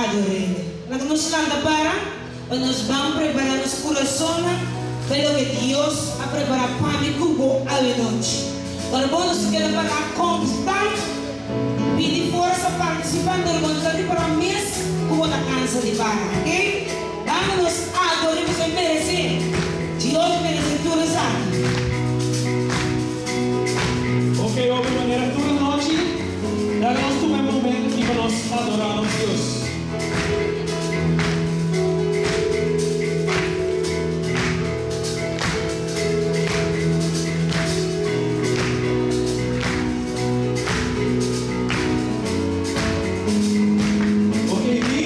ador'é. Laga nos lanta para pa nos ban prepará nos kurasonnan pa e loke Dios a prepará pa mi ku bo awe nochi. Ora bo nos ta keda pará konstant pidi forsa partisipante ora bo no ta ripará mes ku bo ta kansa di para, ok? Laga nos ador'é pasobra e meresé. Dios meresé tur esaki. Ok, hopi manera tur anochi. Laga nos tuma e momento aki pa nos adorá nos Dios. Ok, di.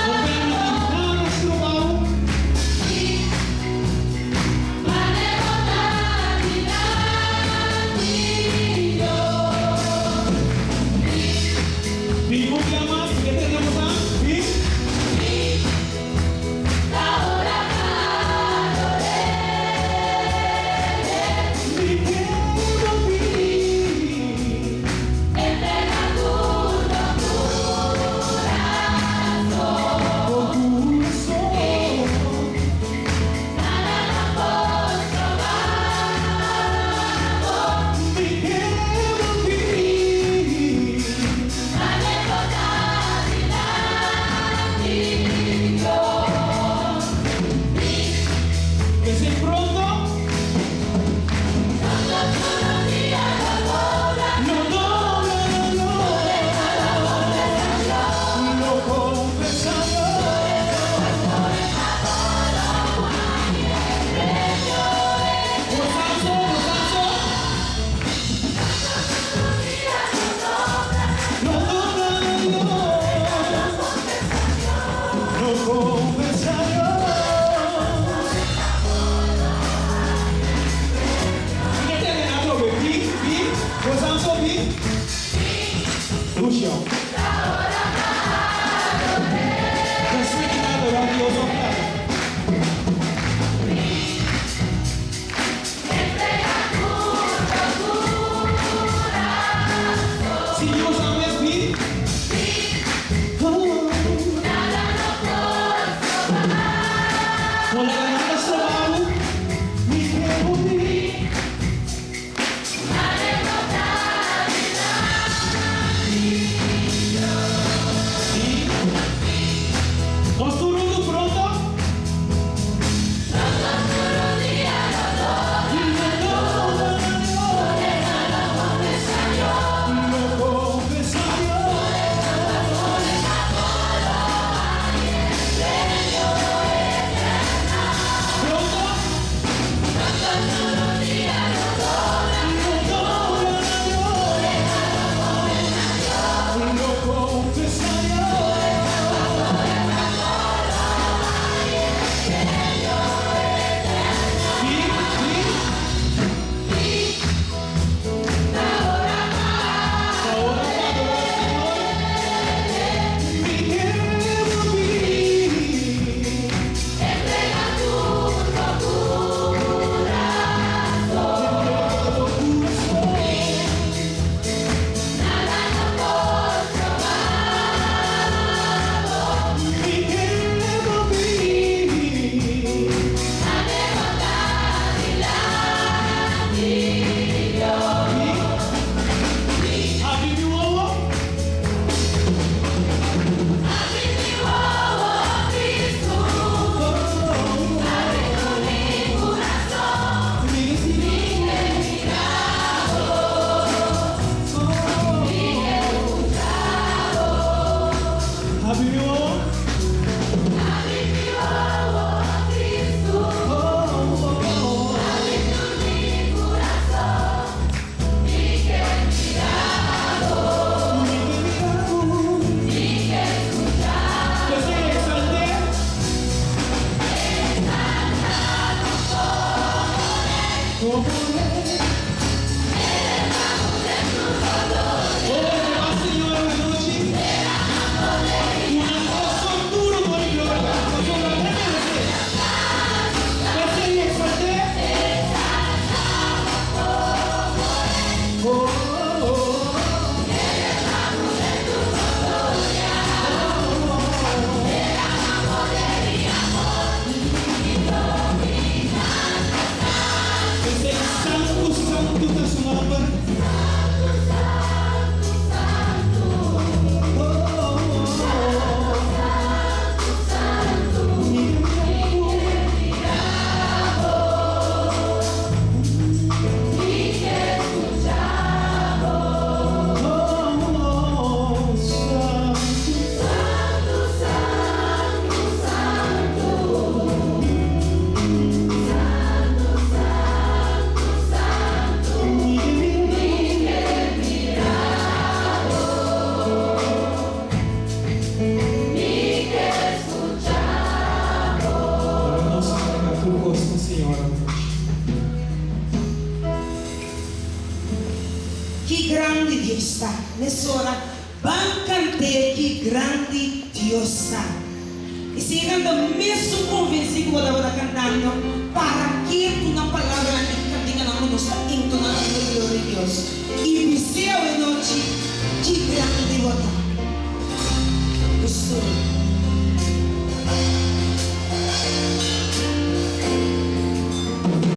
No permití nada stroba bo. Bin un bia mas, mi ke tende bo sa. Bin. Mi ke bo bin. Bo kurason. Mi ke bo bin. P'esei pronto. Lo dobla dolor, lo confesa Dios. Gozazo, gozazo. Lo dobla dolor, lo confesa Dios. Mi ke tende atrobe, bi, bi, gozazo, bi. Lucio. Despues di adora Dios of ta. Si Dios a mes bi. Oh. No laga nada stroba bo. Mi ke bo bi. Santu ta su nòmber. Oh, oh, oh. Mi ke mira Oh, santu. Mi ke mira Ora nos entregá tur kos na Señor anochi. Ki grandi Dios ta! Mesora ban kant'é ki grandi Dios ta. I si e kanta mesun konvensí ku bo tabata kantando, para ketu na palabranan di kantikanan ku nos ta entoná na e gloria di Dios i bis'é awe nochi ki grandi bo ta. Gustó.